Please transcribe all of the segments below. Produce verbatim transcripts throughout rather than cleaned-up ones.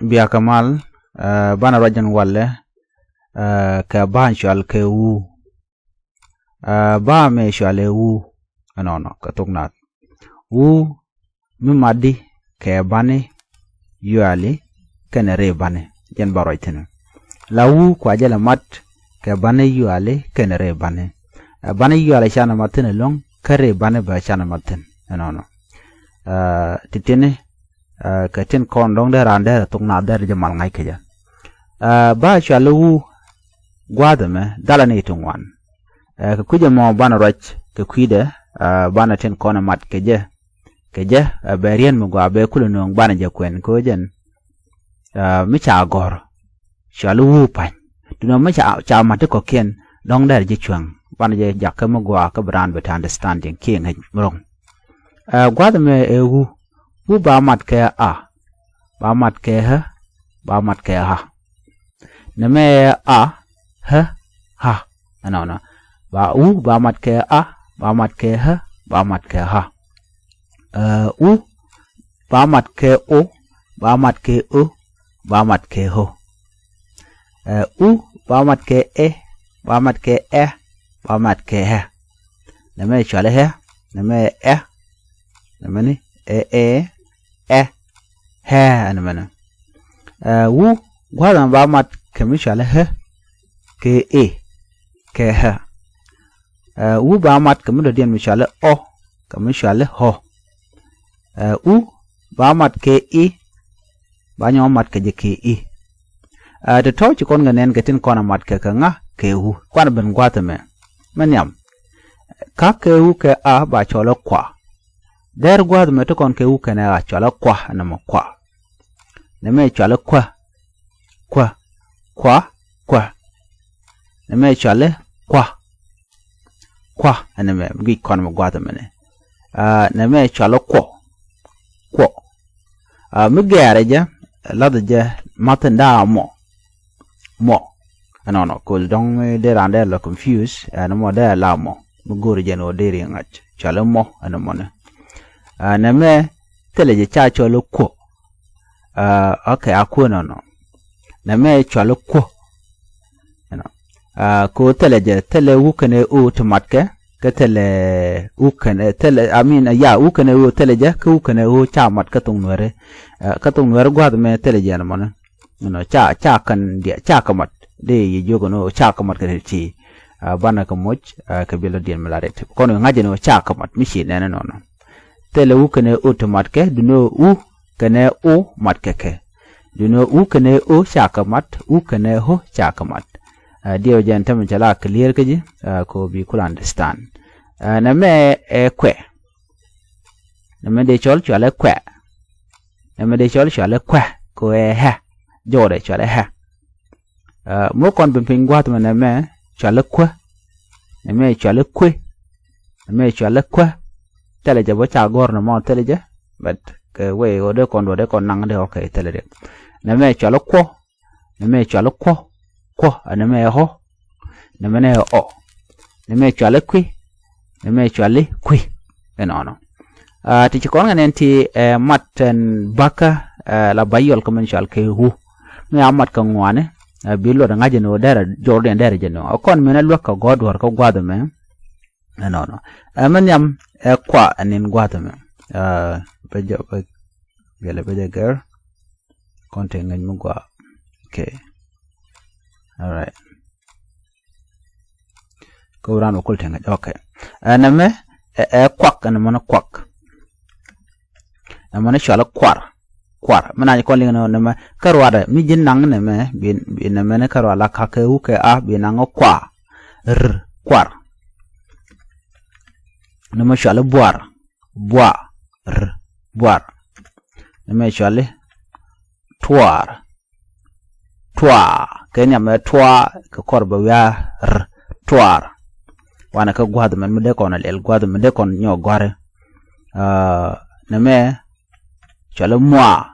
Biakɛ mal, eh, banɛ ruac jɛn walɛ, eh, kɛ bä cual kɛ wu. Eh, bä mɛ cual ɛ wu. Ɛnɔnɔ kɛ thok Naath. Wu mi mat di kɛ bani yuali kɛnɛ ri bani. Jɛn bä ruac thin. La wu kua jɛ lɛ mat kɛ bani yuali kɛnɛ ri bani. Eh, bani yuali canɛ mat thin ɛlɔŋ, kä ri bani bɛ canɛ mat thin. Ɛnɔnɔ. Eh, ti tini, eh, kɛ tin kɔn dɔŋ dee raan derɛ thok Naath derɛ jɛ mal ŋa̱c kɛ jɛ. Eh, bä cual ɛ wu gua̱a̱th ɛmɛ dhalɛ ni ti ŋuan. Eh, kɛ kui̱dɛ mɔ banɛ ruac kɛ kui̱dɛ, eh, banɛ tin kɔn ɛ mat kɛ jɛ. Kɛ jɛ, eh, bɛ riɛn mi gɔaa bɛ kulɛ nööŋ banɛ jɛ kuɛn kɛ ɣöö jɛn, eh, mi ca gɔ̱r. Cual ɛ wu pa̱ny. Duundɛ mi ca, ca mat ti kɔ̱kiɛn dɔ̱ŋ derɛ jɛ cuɛŋ. Banɛ jɛ jakä mi gɔaa kä bi raan bi te understanding kiɛ ŋäc mi ro̱ŋ. Eh, gua̱a̱th ɛmɛ ɛ wu. Wu ba mat kɛ a. Ba mat kɛ ɣä. Ba mat kɛ ɣä. Nɛmɛ ɛ a, ɣä, ɣä. Ɛnɔnɔ. Ba wu ba mat kɛ a, ba mat kɛ ɣä, ba mat kɛ ɣä. Eh, u ba mat kɛ o, ba mat kɛ ö, ba mat kɛ ɣö. Eh, u ba mat kɛ ɛ, ba mat kɛ ɛ, ba mat kɛ ɣɛ. Nɛmɛ cuali ɣɛ, nɛmɛ ɛ, nɛmɛ ni ɛ, ɛ, ɛ, ɣɛ, ɛnɛmɛnɛ. Eh, wu gua̱a̱th ɛmɛ ba mat kɛ mi cuali ɣɛ, kɛ ɛ, kɛ ɣɛ. Eh, wu ba mat kɛ mi dɔ̱diɛn mi cuali ɔ, kɛ mi cuali ɣɔ. Eh, u ba mat kɛ i, ba nyɔk mat kɛ jɛ kɛ i. Eh, ti tɔ̱ ci kɔn kɛ nɛn kɛ tin kɔn a mat kɛ kɛ ŋa kɛ wu. Kuan ben gua̱a̱th ɛmɛ. Mɛ nhiam. Ka kɛ wu kɛ a ba cɔl ɛ kua. Dɛr gua̱a̱th ɛmɛ ti kɔn kɛ wu kɛnɛ a cɔl ɛ kua, ɛnɛmɔ kua. Nɛmɛ cuali kua, kua, kua, kua. Nɛmɛ cuali kua, kua, ɛnɛmɛ, guic kɔn mɛ gua̱a̱th ɛmɛnɛ. Ah, nɛmɛ cuali kuɔ, kuɔ. Ah, mi gɛɛrɛ jɛ, lathɛ jɛ, math in daa mɔ, mɔ. Ɛnɔnɔ, kol dɔ̱ŋ mi dee raan dee lɔ confuse, ɛn mɔ dee la mɔ. Mi go̱o̱ri jɛ ni wä dee ri ŋa̱c. Cuali mɔ, ɛnɛmɔnɛ. Ah, nɛmɛ, thilɛ jɛ ca cuali kuɔ. Ah, okay, a kuɔ nɔnɔ. Nɛmɛ cuali kuɔ. You know. Ah, ko thilɛ jɛ, thilɛ wu kɛnɛ o ti matkɛ, kä thilɛ wu kɛnɛ, thilɛ, I mean, ya, wu kɛnɛ o thilɛ jɛ, kä wu kɛnɛ o ca mat kä thok Nuɛri. Ah, kä thok Nuɛri gua̱a̱th mɛ thilɛ jɛ ɛnɛmɔnɛ. You know, ca, ca kɛn diɛ, ca kɛ mat. Dee yɛ jiök ɛn o ca kɛ mat kɛ ti ti. Ah, banɛ kɛ moc, ah, kɛ bilɛ diɛn mi la rit. Kɔn ŋa̱c ɛn o ca kɛ mat, mi ci nɛn ɛnɔnɔ. Thilɛ wu kɛnɛ o ti matkɛ, duundɛ wu kɛnɛ o matkɛ kɛ. Duundɛ wu kɛnɛ o ca kɛ mat, wu kɛnɛ o ca kɛ mat. Ah, diɛw jɛn tämɛ cɛ la clear kä ji̱, ah, kɛ ɣöö bi kulɛ understand. Ah, nɛmɛ ɛ kuɛ. Nɛmɛ dee cɔl cualɛ kuɛ. Nɛmɛ dee cɔl cualɛ kuɛ, kɛ ɣöö ɛ ɣɛ. Jɔwdɛ cualɛ ɣɛ. Ah, mɔ kɔn ben piny gua̱a̱th mɛ nɛmɛ cualɛ kuɛ. Nɛmɛ cualɛ kuɛ. Nɛmɛ cualɛ kuɛ. Thilɛ jɛ bä ca gɔ̱r nɛmɔ thilɛ jɛ. But kɛ wee ɣöö dee kɔn duɔ dee kɔn naŋ dee, okay, thilɛ dee. Nɛmɛ cualɛ kuɔ. Nɛmɛ cualɛ kuɔ. Kuɔ, a nɛmɛ ɛ ɣɔ. Nɛmɛ nɛ ɛ ɔ. Nɛmɛ cualɛ kui̱. Nɛmɛ cualɛ kui̱. Ɛnɔnɔ. Ah, ti ci kɔn kɛ nɛn ti, eh, mat ɛn bakä, eh, la ba yɔl kä min cual kɛ wu. Mi a mat kɛ ŋuani, eh, bi luɔt ŋa̱c jɛ ni wä derɛ, jɔr diɛn derɛ jɛ ni wä. Kɔn min a luäk kɛ gɔ̱r duɔ̱r kä gua̱a̱th ɛmɛ. Ɛnɔnɔ. Eh, mi nhiam, eh, kua ɛn in gua̱a̱th ɛmɛ. Eh, bɛ jɛ, bɛ, gɛlɛ bɛ jɛ gɛr. Kɔn te ŋäc mi gɔaa. Okay. All right. Kä ran wä kul te ŋäc. Okay. Ɛn ɛmɛ ɛ, ɛ kuak, ɛn ɛmɔni kuak. Ɛmɔni cuali kuar. Kuar. Mi nany kɔn liŋ ni nɛmɛ kä ruadɛ mi ji̱ naŋ nɛmɛ bi, bi nɛmɛ ni kä ruadɛ la kakɛ wukɛ a bi naŋ kua. R, kuar. Nɛmɛ cuali buar. Bua, r, buar. Nɛmɛ cuali tuar. Tuar. Kɛ nhiam ɛ tuar kɛ kɔr bɛ wiaa r, tuar. Wanɛ kä gua̱a̱th mɛn mi dee kɔn a lɛl gua̱a̱th mi dee kɔn nyɔk gua̱a̱ri. Ah, nɛmɛ cuali mua.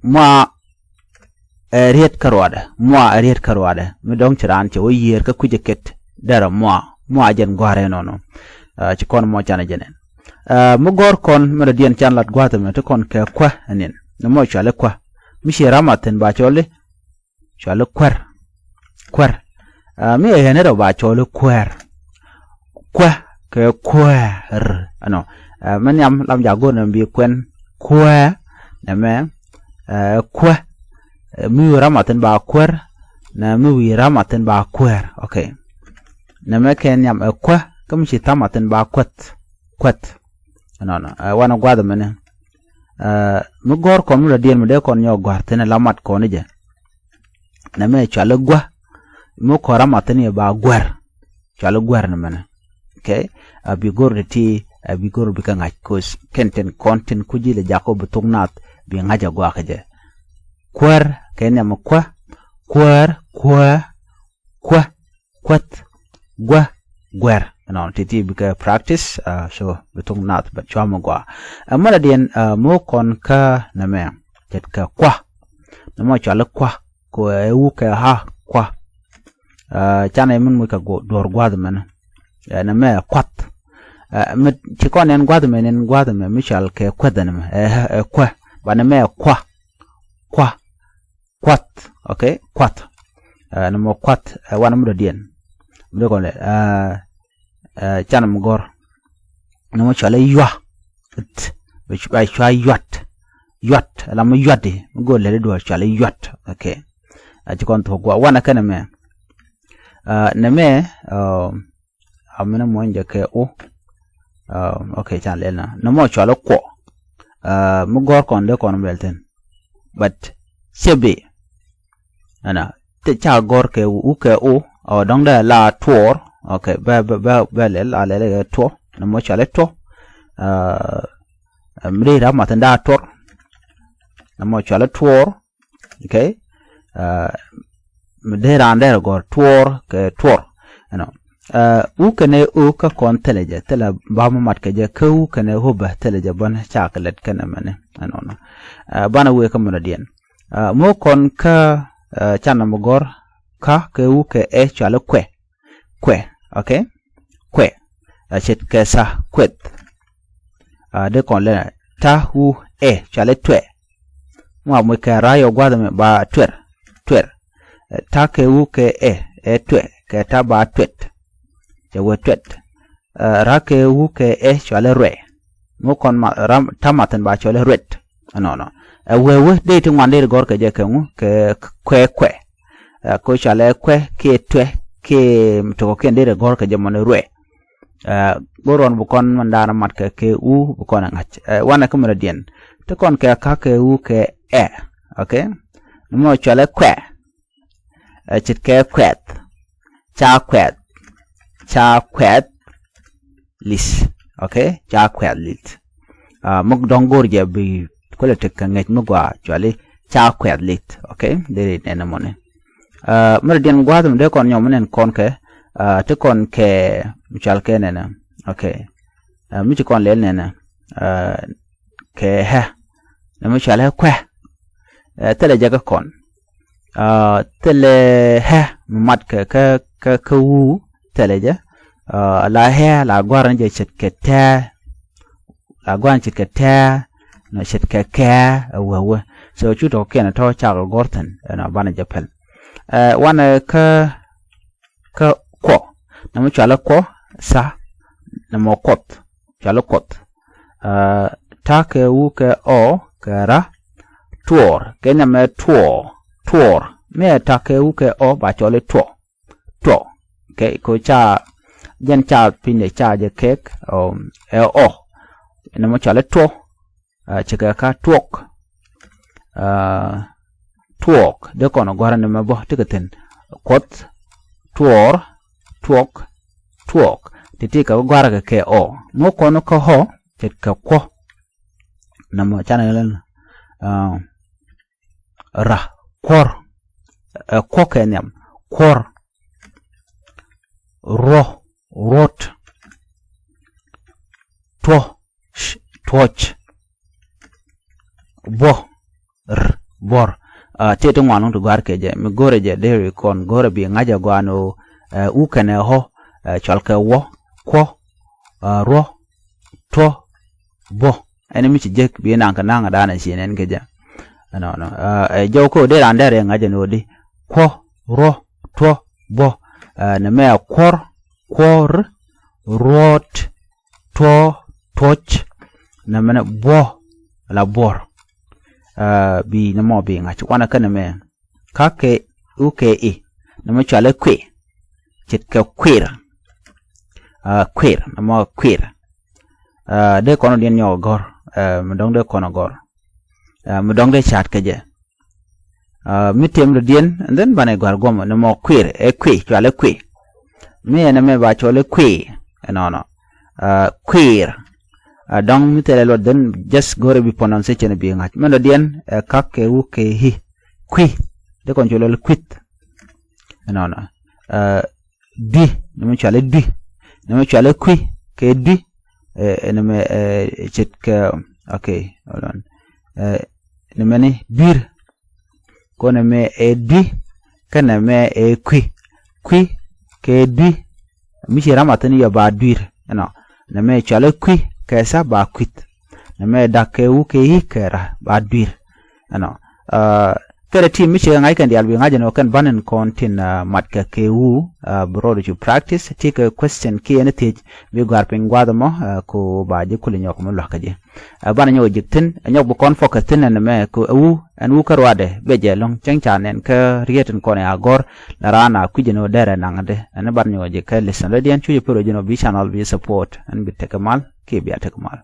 Mua ɛ riet kä ruadɛ. Mua ɛ riet kä ruadɛ. Mi dɔ̱ŋ ci raan cɛ wä yiër kä kui̱cɛ ket derɛ mua. Mua jɛn gua̱a̱rɛ nɔnɔ. Ah, ci kɔn mɔ canɛ jɛ nɛn. Ah, mi gɔ̱r kɔn mi dɔ̱diɛn can lat gua̱a̱th ɛmɛ ti kɔn kɛ kuä ɛnin. Ni mɔ cuali kuä. Mi ci ram a thi̱n ba cɔl i̱, cɔal i̱ kuäär. Kuäär. Mi ɛ ɣän rɔ ba cɔl i̱ kuäär. Kuä kɛ kuäär ɛnɔ. Mi nhiam lam jaak go̱o̱r nɛ mi bi kuɛn kuäär nɛ mɛ. Kuä mi wi̱i̱ ram a thi̱n ba kuäär. Nɛ mi wi̱i̱ ram a thi̱n ba kuäär. Ok. Nɛ mɛ kɛ nhiam ɛ kuä kä mi ci tham a thi̱n ba kuäth. Kuäth. Ɛnɔnɔ wanɛ gua̱th mɛnɛ. Mi gɔ̱r kɔn mi la diɛn mi dee kɔn nyɔk gɔ̱a̱r thi̱n ɛ la mat kɔn i̱ jɛ. Nɛ mɛ cɔal i̱ gua̱. Mi kɔn ram a thi̱n i̱ ba gua̱r. Cɔal i̱ gua̱r ni mɛnɛ. Ok. A bi go̱r di ti a bi go̱r bi kɛ ŋa̱c ko̱c kɛn tin kɔn tin kuci lɛ jak kɔ bi thok naath bi ŋa̱c a gɔaa kɛ jɛ. Kuäär kɛ nhiam kuä. Kuäär kuä. Kuä. Kuäth. Guä. Guɛr. Ɛnɔ ti̱ti̱ bikɛ practice. So bi thok naath bɛ cua mi gɔaa. Ɛ mɛn a diɛn mi wä kɔn kä nɛmɛ. Ce̱tkɛ kua. Nɛmɔ cɔal i̱ kua. Kɛ ɛ wukɛ ha kua. Canɛ min muc kɛ duɔ̱ɔ̱r gua̱th mɛn. Nɛmɛ ɛ kuath. Mi ci kɔn ɛn gua̱th mɛn ɛn gua̱th mɛ mi cɔal kɛ kuäth ɛn mɛ ɛ kuä. Ba nɛmɛ ɛ kua. Kua. Kuath. Ok. Kuath. Nɛmɔ kuath ɛ wanɛ mi dɔ̱diɛn. Mi dee kɔn lɛ. Canɛ mi gɔ̱r. Nɛmɔ cɔal i̱ yua. Ba cua yuat. Yuat ɛ la mi yuat di mi go̱o̱r lɛt i̱ duɔ̱ɔ̱r cɔal i̱ yuat. Ok. A ci kɔn thuɔ̱k gua̱ wanɛ kɛnɛ mɛ. Nɛmɛ a mi ni muɔ̱ny jɛ kɛ u. Ok. Canɛ lɛl na nɛmɔ cɔal i̱ kuɔ. Mi gɔ̱r kɔn dee kɔn bɛl thi̱n. But cɛ bi ɛnɔ ti ca gɔ̱r kɛ u kɛ u. Ɔ dɔ̱ŋ dee la tuɔɔr. Ok. Bɛ bɛ bɛ lɛl a lɛl kɛ tuɔ. Nɛmɔ cɔal i̱ tuɔ. Mi dee ram a thi̱n daa tuɔr. Nɛmɔ cɔal i̱ tuɔɔr. Ok. Mi dee raan dee rɛ gɔ̱r tuɔɔr kɛ tuɔr. Ɛnɔ u kɛnɛ u kä kɔn thilɛ jɛ thilɛ ba mi mat kɛ jɛ kä u kɛnɛ u bɛ thilɛ jɛ bän ca kɛ lɛt kɛnɛ mɛni. Ɛnɔnɔ banɛ wee kä mɛnɔ diɛn. Mi wä kɔn kä canɛ mi gɔ̱r. Kä kɛ u kɛ ɛ cɔal i̱ kuɛ. Kuɛ. Ok. Kuɛ. A ce̱tkɛ sa kuɛth. A dee kɔn lɛ ta u ɛ cɔal i̱ tuɛ. Ŋuak muc kɛ ra yɔ gua̱th mi ba tuɛr. Tuɛr. Ta kɛ u kɛ ɛ ɛ tuɛ kɛ ta ba tuɛt. Cɛ wee tuɛt. Ra kɛ u kɛ ɛ cɔal i̱ ruɛ. Ŋu kɔn ta mathin ba cɔal i̱ ruɛt. Ɛnɔnɔ ɛ wee wee dee ti ŋuan dee ri gɔ̱r kɛ jɛ kɛ ŋu kɛ kuɛ kuɛ. Ko cɔal i̱ kuɛ kiɛ tuɛ kiɛ mi tokɔ kiɛn dee ri gɔ̱r kɛ jɛ mɔn i̱ ruɛ. Go̱r ɣɔn bi kɔn mɛn da̱a̱n mat kɛ kɛ u bi kɔn ɛ ŋa̱c. Wanɛ kä mɛn diɛn ti kɔn kɛ ka̱ kɛ u kɛ ɛ. Ok. Ni mɔ cɔalɛ kuɛ. Ɛ ce̱tkɛ kuɛth. Ca kuɛth. Ca kuɛth. Li̱th. Ok. Ca kuɛth li̱th. Muk dɔ̱ŋ go̱r jɛ bi kuɛlɛ tek kɛ ŋäc mi gɔaa cɔali ca kuɛth li̱th. Ok. Deri nɛn mɔni. Mɛn diɛn gua̱a̱th mi dee kɔn nyɔm mi nɛn kɔn kɛ ti kɔn kɛ mi cɔal kɛ nɛnɛ. Ok. Mi ci kɔn lɛl nɛnɛ kɛ hɛ. Nɛ mi cɔal hɛ kuɛ. Thilɛ jɛ kä kɔn. Thilɛ hɛ mi mat kɛ kä kä kä wu. Thilɛ jɛ la hɛ la gua̱r ni jɛ ce̱tkɛ tɛɛ. La gua̱r ni ce̱tkɛ tɛɛ. Nɔ ce̱tkɛ kɛɛ ɛ wee wee. So cu tɔk kiɛn tɔ cak gɔr thin ɛnɔ banɛ jɛ pɛl. Wanɛ kä kä kuɔ. Nɛ mɔ cɔalɛ kuɔ. Tha. Nɛ mɔ kuɔth. Cɔalɛ kuɔth. Ta̱ kɛ wu kɛ ɔ kɛ ra. Tuɔɔr kɛ nɛmɛ tuɔɔ. Tuɔɔr mi ɛ ta̱ kɛ wu kɛ ɔ ba cɔl i̱ tuɔ. Tuɔ. Kɛ ko ca jɛn ca piny dɛ ca jɛ kɛk. Ɛ ɔ nɛ mɔ cɔalɛ tuɔ. Cikɛ ka tuɔk. Tuɔɔk dee kɔn gua̱rä ni mɛ bä ti kɛ thi̱n. Kuɔth. Tuɔɔr. Tuɔk. Tuɔɔk ti ti kɛ gua̱rä kɛ kɛ ɔ ŋɔ kɔn kä ɔ. Ce̱tkɛ kuɔ. Nɛ mɔ canɛ lɛl. Ra. Kuɔr. Ɛ kuɔ kɛ nhiam. Kuɔr. Ruɔ. Ruɔt. Tuɔ. Tuɔc. Buɔ. R. Buɔr. Tëë ti ŋuan luŋ ti gɔ̱a̱r kɛ jɛ mi go̱rɛ jɛ deri kɔn go̱rɛ bi ŋa̱cɛ gɔaa ni ɣöö wu kɛnɛ ɣɔ̱. Cɔal kɛ wuɔ. Kuɔ. Ruɔ. Tuɔ. Buɔ. Ɛn mi ci jek bi naŋ kɛ naŋ a da̱a̱n a ci nɛn kɛ jɛ. Ɛnɔnɔ ɛ jɔw kä ɣöö dee raan dee rɛ ŋa̱c ɛn ɣöö di kuɔ, ruɔ, tuɔ, buɔ. Nɛmɛ ɛ kuɔr, kuɔr, ruɔt, tuɔ, tuɔc. Nɛmɛ ni buɔ la buɔr. Bi nɛmɔ bi ŋa̱c wanɛ kä nɛmɛ. Ka kɛ u kɛ i nɛmɛ cualɛ kui̱. Ce̱tkɛ kuir. Kuir nɛmɔ kuir. Dee kɔn diɛn nyɔk gɔr. Mi dɔ̱ŋ dee kɔn gɔr. Mi dɔ̱ŋ dee ca̱a̱t kɛ jɛ. Mi tiɛm dɔ̱diɛn and then banɛ gɔ̱a̱r guɔ̱mɛ nɛmɔ kuir ɛ kui̱ cualɛ kui̱. Mi ɛn ɛmɛ ba cɔl ɛ kui̱ ɛnɔnɔ. Kuir. Dɔ̱ŋ mi thilɛ luɔt then just go̱rɛ bi pronunciation bi ŋa̱c mɛn dɔ̱diɛn ɛ kak kɛ wu kɛ hi. Kui̱. Dee kɔn cɔl ɛ kui̱th. Ɛnɔnɔ. Dui nɛmɛ cualɛ dui. Nɛmɛ cualɛ kui̱ kɛ dui. Nɛmɛ ce̱tkɛ okay, hold on. Nɛmɛ ni dui̱r. Kɔn nɛmɛ ɛ dui. Kä nɛmɛ ɛ kui̱. Kui̱ kɛ dui. Mi ci ram a thin yɔ ba dui̱r ɛnɔ. Nɛmɛ cualɛ kui̱ kɛ tha ba kui̱th. Nɛmɛ dak kɛ wu kɛ i̱ kɛ ra ba dui̱r ɛnɔ. Kɛnɛ ti mi cɛ ŋa̱c kɛn diaal bi ŋa̱c ɛn ɣöö kɛn ban in kɔn tin mat kɛ kɛ wu. Bi rɔɔd cu practice ti kɛ question kiɛ ni thiec bi gɔ̱a̱r piny gua̱a̱th ɛmɔ. Ko ba ji̱ kuli nyɔk mi lua̱k kä ji̱. Ban nyɔk ji̱ thi̱n nyɔk bi kɔn focus thi̱n ɛn mɛ ko ɛ wu ɛn wu kä ruadɛ bɛ jɛ lo̱ŋ cäŋ ca nɛn kä riet in kɔn ɛ agɔr. La raan a kui̱c ɛn ɣöö derɛ naŋ dɛ ɛn ban nyɔk ji̱ kɛ listen lɛ diɛn cu jɛ pär ɣöö ji̱n ɣöö bi channel bi support ɛn bi tekɛ mal kiɛ bia tekɛ mal.